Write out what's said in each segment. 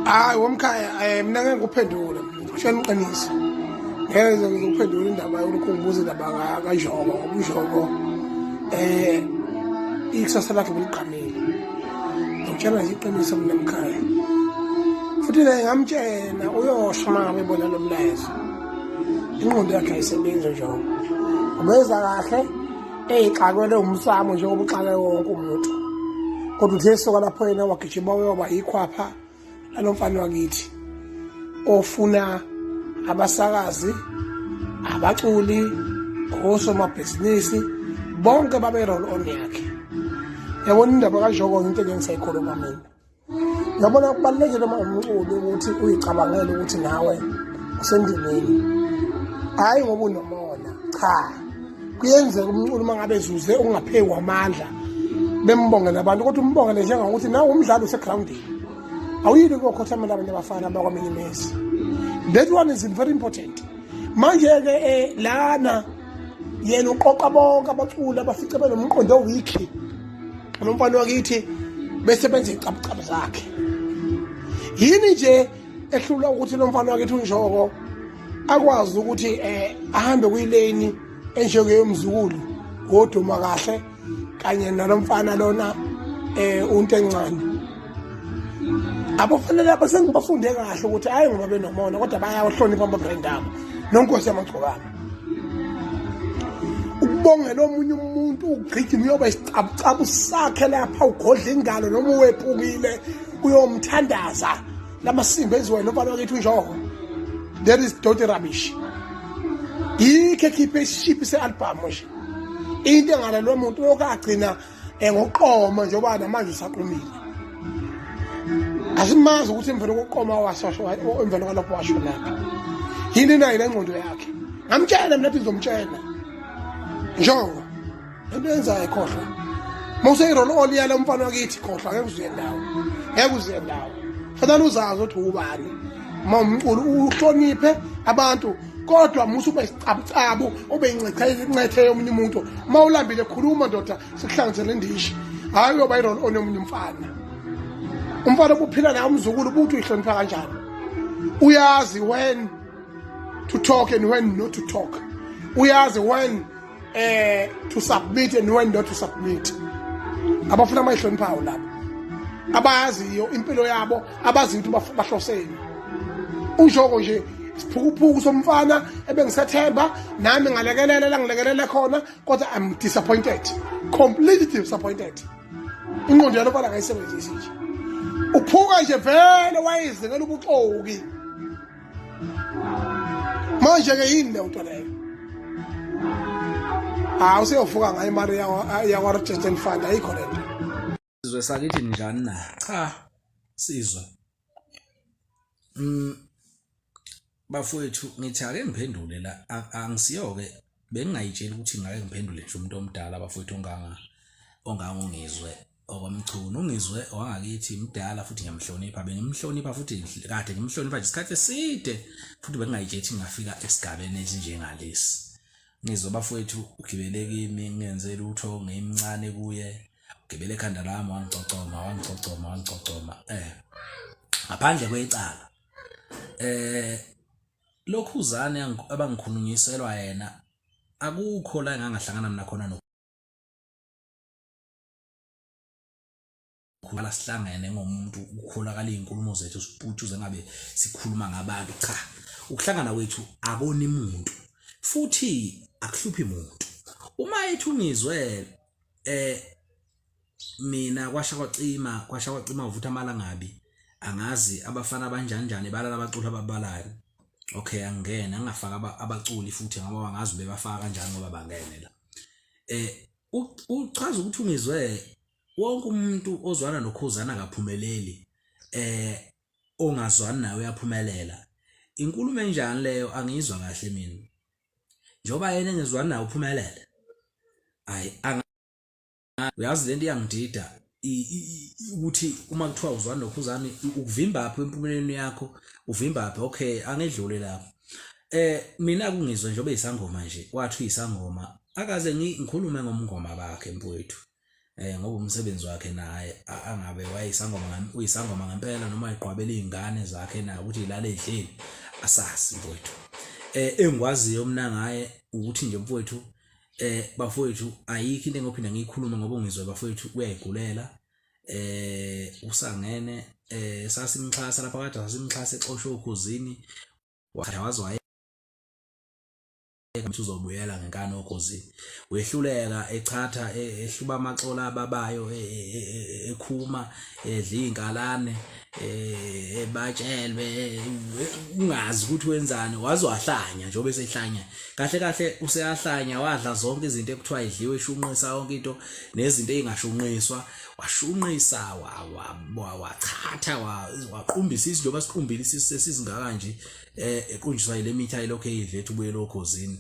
Hayi womkhaya, mina ngeke ngikuphendule, ngikutshela iqiniso. Ngeke ngize ngikuphendule indaba yolokhu ngibuza indaba kaNjoko, ngoba uNjoko ikusasa lakhe beligqamile. Ngikutshela nje iqiniso mina mkhaya. Futhi naye ngamtshela uyosho uma ngabe ebona lo mlayezo. Ingqondo yakhe ayisebenzi uNjoko. Ubeza kahle eyixakwele umsamo njengoba uxake wonke umuntu. Kodwa uthe esuka lapho yena wagijima uyoba yikhwapha lalo mfana wakithi ofuna abasakazi, abaculi, osomabhizinisi bonke babe roll on yakhe. Yabona indaba kaJoko into engisayikhuluma mina. Yabona kubalulekile uma umculi ukuthi uyicabangele ukuthi nawe usendimeni. Hayi ngoba unomona, cha. Kuyenzeka umculi uma ngabe ezuze ukungaphezu amandla bembongele abantu, kodwa umbongele njengokuthi nawe umdlali usegroundini. Awuyini ukuyokhothamela abantu abafana abakwaminye imizi. That one is very important. Manje-ke lana yena uqoqa bonke abaculi abafice benomqondo owiki lo mfana wakithi bese benza icabucabu zakhe. Yini nje ehlula ukuthi lo mfana wakithi uNjoko akwazi ukuthi ahambe kuyileni enjengeyomzukulu woduma kahle kanye nalomfana lona unto encane. Abafanele abasengibafunde kahle ukuthi hayi ngoba benomona kodwa bayawahlonipha ama-brand abo nonkosi yamagcokama. Ukubongela omunye umuntu ugijima uyoba isicabucabu sakhe lapha ugodla ingalo noma uwephukile uyomthandaza lamasimba enziwayo nomfana wakithi uNjoko. That is dirty rubbish. Yikho ekhiphe isishiphi se-album nje. Into engalelwe muntu lokagcina ngokuqoma njengoba namanje usaqomile. Asimazi ukuthi emveni kokuqoma washo emveni kwalokho washo lapha. Yini nayo le ngqondo yakhe? Ngamtshela mina ngizomtshela. Njoko into yenzayo khohlwa. Mawuseyi-roll on yalo mfana wakithi khohlwa, ngeke uzuye ndawo. Ngeke uzuye ndawo. Fanele uzazi ukuthi ubani. Uma umculo uhloniphe abantu, kodwa musu ube isicabucabu ube incethe yomunye umuntu. Uma ulambile khuluma ndoda, sikuhlanganisele indishi. Hayi uyoba i-roll on yomunye umfana. Umfana obuphila naye umzukulu ubuthi uyihlonipha kanjani? Uyazi when to talk and when not to talk. Uyazi when to submit and when not to submit. Abafuna abayihloniphayo labo, abayaziyo impilo yabo, abaziyo ukuthi bahloseni. UNjoko nje isiphukuphuku somfana ebengisethemba nami ngalekelela la ngilekelele khona, kodwa I'm disappointed, completely disappointed. Ingqondo yalo mfana akayisebenzisi nje, uphuka nje vele wayezingela ubuxoki. Manje-ke yini leyo nto leyo? Hawu, useyovuka ngayo imali yakwa-Registered Fund, ayikho le nto. Sizwe sakithi njani na? Cha, sizwe. Bafowethu ngithi ake ngiphendule la, angisiyo-ke bengingayitsheli ukuthi ngake ngiphendule nje umuntu omdala bafowethu ongangongizwe okwamchunu. Ungizwe owangakithi mdala futhi ngiyamhlonipha, bengimhlonipha futhi kade ngimhlonipha nje isikhathi eside, futhi bengingayitsheli ukuthi ngingafika esigabeni esinjengalesi. Ngizwe bafowethu ugibele kimi ngingenze lutho, ngimncane kuye, ugibele ekhanda lami wangicocoma wangicocoma wangicocoma ngaphandle kwecala. Lokhuzane abangikhulunyiselwa yena akukho la engangahlangana mina khona no khulala sihlangene ngomuntu ukukholakala izinkulumo zethu siputshuze ngabe sikhuluma ngabantu. Cha, ukuhlangana kwethu akoni muntu futhi akuhluphi muntu. Uma ethi ungizwe mina kwasha kwacima, kwasha kwacima uvutha amalangabi, angazi abafana abanjani njani balala abaculi ababalayo. Okay, angene angafaka abaculi futhi ngoba bangazi bebafaka kanjani ngoba bangene la. Uchaza ukuthi ungizwe wonke umuntu ozwana noKhuzana akaphumeleli, ongazwani naye uyaphumelela. Inkulumo enjani leyo? Angiyizwa kahle mina. Njengoba yena engezwani naye uphumelele. Hayi, uyazi lento iyangidida ukuthi uma kuthiwa uzwana noKhuzani ukuvimbaphi empumelelweni yakho, uvimbaphi. Okay, angedlule lapho. Mina kungizwe njengoba isangoma nje, wathi uyisangoma, akaze ngikhulume ngomngoma bakhe mfowethu. eh ngoba umsebenzi wakhe naye angabe wayisangoma uyisangoma ngempela noma iqwabela izingane zakhe na ukuthi ilale idlile asazi mfowethu. Eh engikwaziyo mina ngaye ukuthi nje mfowethu eh bafowethu ayikho into engophinda ngiyikhulume ngoba ungizwe bafowethu uyayigulela eh usangene eh sasimxhasa lapha kade sasimxhasa exoshwe okhozini waze waze ukuthi uzobuyela ngenkani okhozini wehluleka echatha e, ehluba amaxolo ababayo e, e, ekhuma edla izinkalane ebatshelwe ungazi ukuthi wenzani waze wahlanya njengoba esehlanya kahle kahle useyahlanya wadla zonke izinto ekuthiwa idliwe eshunqisa yonke into nezinto ezingashunqiswa washunqisa wachatha waqumbisa isisu njengoba siqumbile isisu sesizingaka nje eh equnjiswa ile mithi ayilokhu eyidle ethi ubuyele okhozini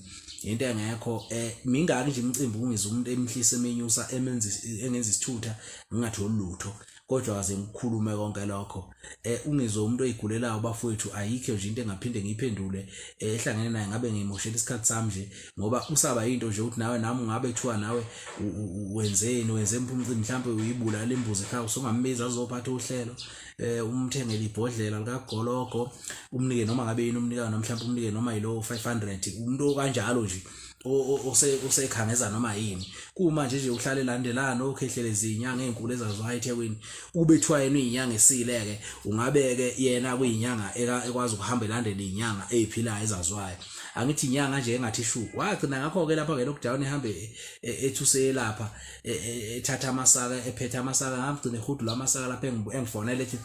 into engekho eh mingaki nje imicimbi ungizwa umuntu emhlisa emenyusa emenza engenza isithutha ngingatholi lutho kodwa kaze ngikhulume konke lokho eh ungizwe umuntu oyigulelayo bafowethu ayikho nje into engaphinde ngiyiphendule eh, ehlangene naye ngabe ngimoshela isikhathi sami nje ngoba usaba into nje ukuthi nawe nami ungabe kuthiwa nawe wenzeni wenze umcimbi mhlawumbe uyibulala imbuzi ekhaya usungambiza azophatha uhlelo eh umthengele ibhodlela likagologo umnike noma ngabe yini umnika noma mhlawumbe umnike noma yilo 500 umuntu okanjalo nje osekhangeza noma yini kumanje nje uhlale elandelana okhehlelezi inyanga ezinkulu ezaziwayo eThekwini ube kuthiwa yena uyinyanga esile-ke ungabe-ke yena kuyinyanga ekwazi ukuhamba elandela iy'nyanga ey'philayo ezaziwayo angithi inyanga nje engathi shu wagcina ngakho-ke lapha nge-lockdown ehambe e, ethi useyelapha e, e, ethatha amasaka ephethe amasaka ngamgcina ehudula amasaka lapha engifonela ethi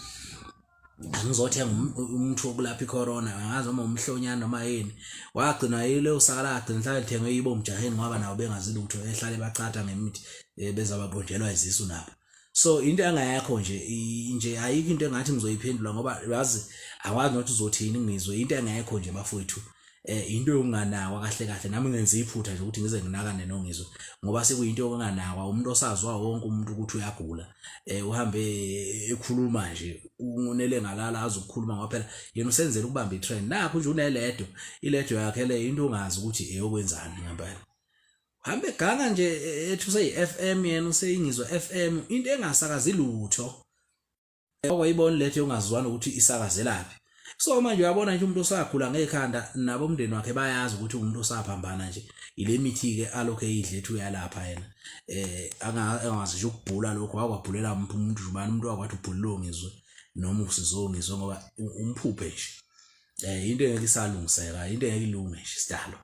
angizothenga um, umuthi wokulapha icorona angazi noma umhlonyana noma yini wagcina yile usakala agcina mhlawumbe lithengwe yibo umjaheni ngoba nawo bengazi lutho ehlale bachatha ngemithi eh, bezababonjelwa izisu nabo so into engayakho nje nje ayikho into engathi ngizoyiphendula ngoba yazi awazi nokuthi uzothini ngizwe into engekho nje bafowethu eh into yokunganakwa kahle kahle nami ngenza iphutha nje ukuthi ngize nginakane nongizwe ngoba sekuyinto yokunganakwa umuntu osazwa wonke umuntu ukuthi uyagula eh uhambe ekhuluma nje unele ngalala azi ukukhuluma ngoba phela yena usenzela ukubamba itrend nakho nje uneledo iledo yakhe le into ongazi ukuthi eyokwenzani ngempela hambe ganga nje ethi useyi-FM yena useyingizwa FM into engasakazi lutho okwayibona lethe ungazwana ukuthi isakazelaphi so manje uyabona nje umuntu osagula ngekhanda nabo umndeni wakhe bayazi ukuthi umuntu osaphambana nje ile mithi ke alokho eyidle ethi uyalapha yena eh angazi nje ukubhula lokho wakwabhulela umuntu ubani umuntu wakwathi ubhulile ngizwe noma usizongizwe ngoba umphuphe nje eh into engeke isalungiseka into engeke ilunge nje sidalo.